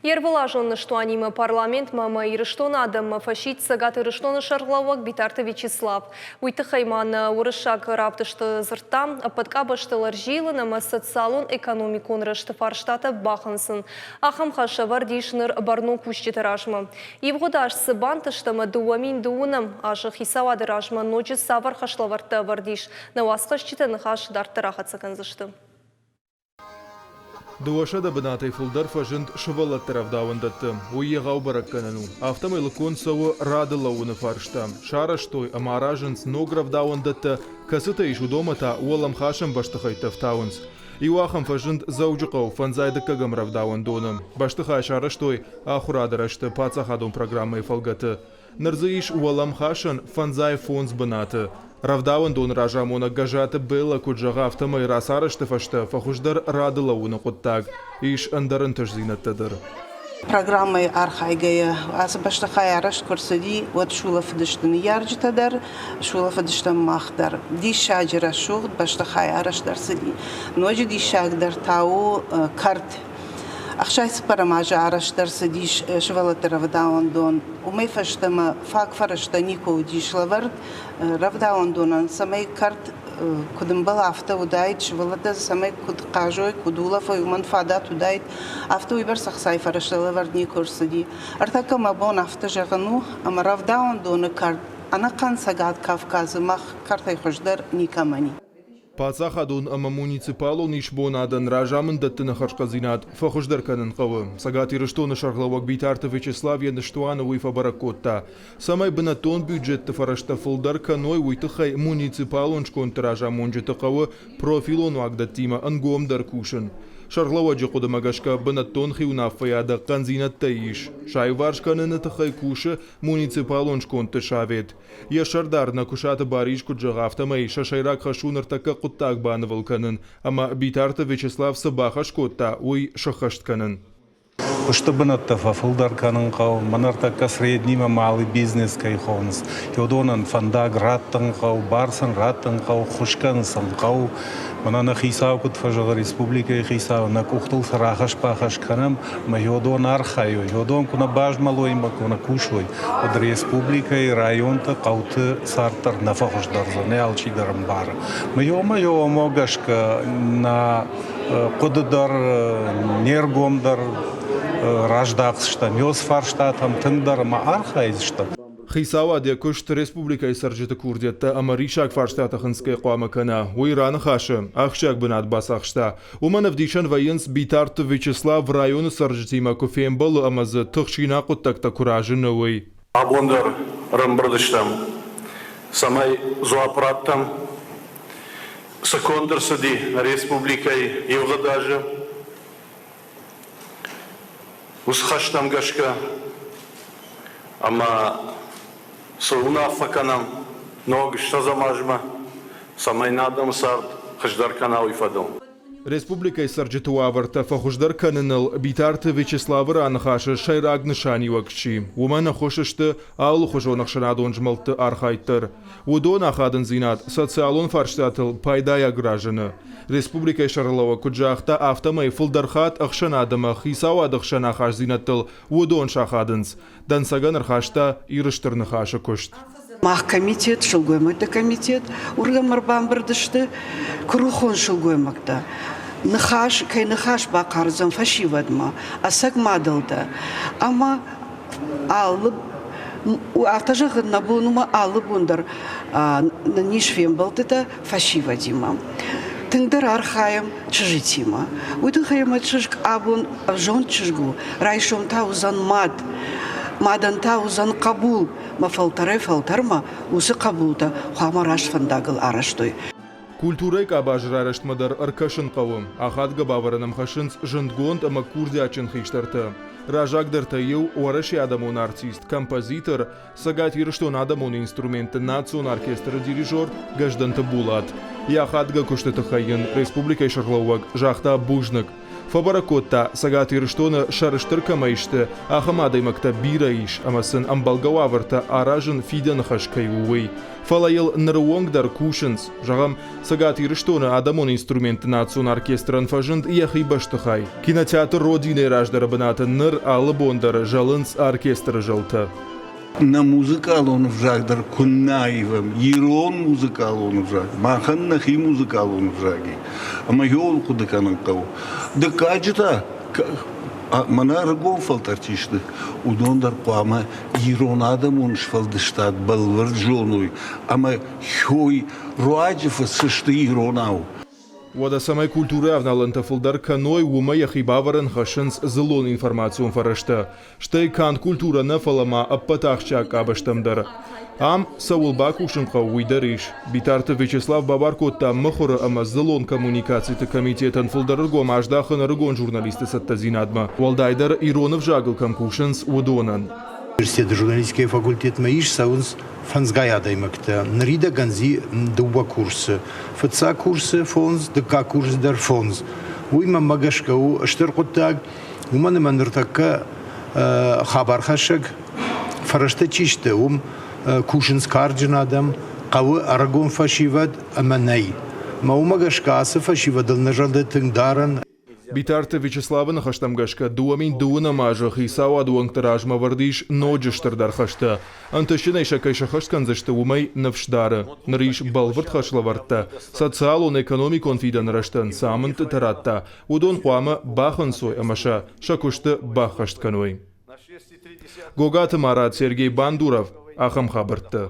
Йе рвылазон ныстуанимӕ парламентмӕ ӕмӕ Ирыстоны адӕммӕ фӕсидт Цӕгат Ирыстоны сӕргълӕууӕг Битарты Вячеслав. Уый тыххӕй ма нӕ уырыссаг равдысты дзырдта, ӕппӕт къабӕзтыл ӕрзилын ӕмӕ социалон-экономикон рӕзты фарстатӕ бахынцын. Ахӕм хӕс ӕвӕрд ис ныр бӕрнон кусджыты размӕ. Ивгъуыд аз цы бантыст ӕмӕ 2012 азы хицауады размӕ ноджы цавӕр хӕслӕвӕрдтӕ ӕвӕрд ис, нӕ уацхӕсджытӕ ныхас дарддӕр ахӕццӕ кӕндзысты. 200 бынатӕй фылдӕр фӕзынд сывӕллӕтты рӕвдауӕндӕтты. Уый егъау бӕрӕггӕнӕн у. Афтӕмӕй лыггонд цӕуы рады лӕууыны фарста. Сарӕзтой ӕмӕ аразынц ног рӕвдауӕндӕттӕ, кӕцытӕ ис, уыдонмӕ та уӕлӕмхасӕн бӕстыхӕйттӕ ӕфтауынц. Иу ахӕм фӕзынд Дзӕуджыхъӕуы фӕндзай дыккӕгӕм рӕвдауӕндоны. Бӕстыхай сарӕзтой ахуырады рӕзты паддзахадон программӕйы фӕлгӕты. Ныр дзы ис уӕлӕмхасӕн 55 бынаты. Рӕвдауӕндоны разамонӕг Гӕззаты Беллӕ куыд зӕгъы, афтӕмӕй рацарӕзты фӕстӕ фӕхуыздӕр рады лӕууыны хъуыддаг. Ис ӕндӕр ӕнтыстдзинӕдтӕ дӕр. Программӕйы архайгӕйӕ ацы бӕстыхай арӕзт куы рцыди, уӕд сулӕфыдысты ныййарджытӕ дӕр, сулӕфыдыстӕм мах дӕр. Диссаджы рӕсугъд бӕстыхай арӕзт ӕрцыди. Ноджы диссагдӕр та у кӕрт. 64 азы арӕзт ӕрцыдис сывӕллӕтты рӕвдауӕндон. Уымӕй фӕстӕмӕ фаг фӕрӕзтӕ никуы уыдис лӕвӕрд рӕвдауӕндонӕн, цӕмӕй кӕрт куыд ӕмбӕлы, афтӕ уыдаид, сывӕллӕттӕ цӕмӕй куыд хъазой, куыд улӕфой, уымӕн фадат уыдаид, афтӕ уыйбӕрц ӕхцайы фӕрӕзтӕ лӕвӕрд никуы ӕрцыди. Ӕртӕккӕ мӕ бон афтӕ зӕгъын у, ӕмӕ рӕвдауӕндоны кӕрт ӕнӕхъӕн Цӕгат Кавказы мах кӕртӕй хуыздӕр никӕмӕн и. Паддзахадон ӕмӕ муниципалон исбонадӕн разамынд дӕттыны хӕрзхъӕддзинад фӕхуыздӕр кӕнын хъӕуы. Цӕгат Ирыстоны сӕргълӕууӕг Битарты Вячеслав йӕ ныстуаны уый фӕбӕрӕг кодта. Цӕмӕй бынӕттон бюджетты фӕрӕзтӕ фылдӕр кӕной, уый тыххӕй муниципалон скондты разамонджыты хъӕуы профилон уагдӕттимӕ ӕнгомдӕр кусын. Сӕргълӕууӕджы хъуыдымӕ гӕсгӕ бынӕттон хиуынаффӕйады хъӕндзинӕдтӕ ис. Саиуварс кӕныны тыххӕй кусы муниципалон скондты совет. Йӕ сӕрдар Нӕкуысаты Барис куыд зӕгъы, афтӕмӕй сӕ сӕйраг хӕс у ныртӕккӕ хъуыддаг банывыл кӕнын ӕмӕ Битарты Вячеслав цы бахӕс кодта, уый сӕххӕст кӕнын. Куысты бынӕттӕ фӕфылдӕр кӕнын хъӕуы. Мӕн ӕртӕккӕ среднимӕ малый бизнес кӕй хонынц, уыдонӕн фӕндаг раттын хъӕуы, бар сын раттын хъӕуы, ххуыс кӕнын сын хъӕуы. Мӕнӕ нӕ хицау куыд фӕзӕгъы, республикӕйы хицау, нӕ къухтыл цы рахӕсс-бахӕсс кӕнӕм, ӕмӕ уыдон архайой, уыдон куы нӕ базмӕлой ӕмӕ куы нӕ кусой, уӕд республикӕйы районты, хъӕуты цард дӕр нӕ фӕхуыздӕр уыдзӕн, нӕ алчидӕр ӕмбары. Ӕмӕ уымӕ гӕсгӕ нӕ хъуыды дӕр, не ргом дӕр раздахдзыстӕм, ё фарстатӕм тынгдӕр ӕмӕ архайдзыстӕм. Хицауад йӕ куыст республикӕйы цӕрджыты курдиӕттӕ ӕмӕ риссаг фарстатӕ хынцгӕ хъуамӕ кӕна, уый раныхасы ахсджиаг бынат бацахста. Уымӕн ӕвдисӕн вӕййынц Битарты Вячеслав районы цӕрджытимӕ куы фембӕлы ӕмӕ дзы тыхсинаг хъуыддӕгтӕ куы разыны, уый. Абон дӕр ӕрӕмбырд стӕм, цӕмӕй дзуапп раттӕм, цы конд ӕрцыди нӕ республикӕйы ивгъуыд азы, Уыцы хӕстӕм гӕсгӕ ӕмӕ цы уынаффӕ кӕнӕм ног ссӕдзӕм азмӕ, цӕмӕй нӕ адӕмы цард хуыздӕр кӕна, уый фӕдыл. Республикӕйы цӕрджыты уавӕртӕ фӕхуыздӕр кӕныныл Битарты Вячеславы раныхасы сӕйраг нысаниуӕг сси. Уымӕн ӕххуыс сты алыхуызон ӕхсӕнадон змӕлдты архайд дӕр. Уыдон ахадындзинад социалон фарстатыл пайдайаг разыны. Республикӕйы сӕргълӕууӕг куыд загъта, афтӕмӕй фылдӕр хатт ӕхсӕнад ӕмӕ хицауады хсӕн ахастдзинӕдтыл уыдон сахадынц. Дӕнцӕгӕн ӕрхаста Иры Стыр Ныхасы куыст. Мах комитет, сылгоймӕгты комитет, уырдӕм ӕрбамбырд сты куырыхон сылгоймӕгтӕ. Ныхас, кӕй ныхас бахъардзӕн фӕсивӕдмӕ, ӕцӕг мадӕлтӕ ӕмӕ алы афтӕ зӕгъын нӕ бон у, алы бон дӕр нын ис фембӕлдтытӕ фӕсивӕдимӕ. Тынгдӕр архайӕм чызджытимӕ. Уый тыххӕй ӕмӕ чызг абон ӕвзонг чызг у, райсом та уыдзӕн мад. Мадӕн та уыдзӕн хъӕбул, мӕ фӕлтӕрӕй-фӕлтӕрмӕ уыцы хъӕбултӕ хъуамӕ раст фӕндагыл арӕзтой. Культурӕйы къабазы райрӕзтмӕ дӕр ӕркӕсын хъӕуы. Ахадгӕ бавӕрӕн ӕм хӕссынц зындгонд ӕмӕ курдиатджын хистӕртӕ. Раззагдӕртӕй иу Уӕрӕсейы адӕмон артист, композитор, Цӕгат Ирыстоны адӕмон инструментты национ оркестры дирижер Гӕздӕнты Булат. Йӕ ахадгӕ куысты тыххӕй йын республикӕйы сӕргълӕууӕг загъта бузныг. Фӕбӕрӕг кодта, Цӕгат Ирыстоны сӕрыстыр кӕмӕй сты, ахӕм адӕймӕгтӕ бирӕ ис ӕмӕ сын ӕмбӕлгӕ уавӕртӕ аразын фидӕны хӕс кӕй у, уый. Фӕлӕ йыл ныры онг дӕр кусынц. Зӕгъӕм, Цӕгат Ирыстоны адӕмон инструментты национ оркестрӕн фӕзынд йӕхи бӕстыхай. Кинотеатр «Родина-йы» раздӕры бынаты ныр алы бон дӕр зӕлынц оркестры зӕлтӕ. Нӕ музыкалон ӕвзаг дӕр куыннӕ аивӕм, ирон музыкалон ӕвзаг, махӕн нӕхи музыкалон ӕвзаг и, ӕмӕ йыл хъуыды кӕнын хъӕуы. Дыккаджы та, мӕнӕ ӕрыгон фӕлтӕр чи сты, уыдон дӕр хъуамӕ ирон адӕмон сфӕлдыстад бӕлвырд зоной ӕмӕ хой руаджы фыссысты иронау. Уӕдӕ цӕмӕй культурӕйы авналӕнтӕ фылдӕр кӕной, уымӕ йӕхи бавӕрӕн хӕссынц дзыллон информацион фӕрӕзтӕ. Стӕй канд культурӕ нӕ, фӕлӕ ма ӕппӕт ахсджиаг къабӕзтӕм дӕр. Ам цӕуыл бакусын хъӕуы, уый дӕр ис. Битарты Вячеслав бабар кодта мыхуыры ӕмӕ дзыллон коммуникациты комитетӕн фылдӕр ӕргом аздахын ӕрыгон журналистты цӕттӕдзинадмӕ, уӕлдайдӕр ирон ӕвзагыл кӕм кусынц, уыдонӕн. Университеты журналистикӕйы факультетмӕ ис цӕуынц фӕндзгай адӕймӕгтӕ. Ныридӕгӕн дзы дыууӕ курсы. Фыццаг курсы фондз, дыккаг курсы дӕр фондз. Уый мӕнмӕ гӕсгӕ у стыр хъуыддаг, уымӕн ӕмӕ ныртӕккӕ хабархӕссӕг фӕрӕзтӕ чи сты, уым кусынц карджын адӕм, хъӕуы ӕрыгон фӕсивӕд ӕмӕ нӕй. Мӕ уымӕ гӕсгӕ ацы фӕсивӕдыл нӕ зӕрдӕ тынг дарӕн. Битарты Вячеславы ныхӕстӕм гӕсгӕ, 2020 азы хицауады уӕнгты размӕ вӕрд ис ноджы стырдӕр хӕстӕ. Ӕнтыстджынӕй сӕ кӕй сӕххӕст кӕндзысты, уымӕй ныфс дары. Ныр ис бӕлвырд хӕслӕвӕрдтӕ, социалон-экономикон фидӕны рӕзтӕн цы амындтытӕ радта, уыдон хъуамӕ бахынцой ӕмӕ сӕ сӕ куысты баххӕст кӕной. Гогаты Марат, Сергей Бандуров, ахӕм хабӕрттӕ.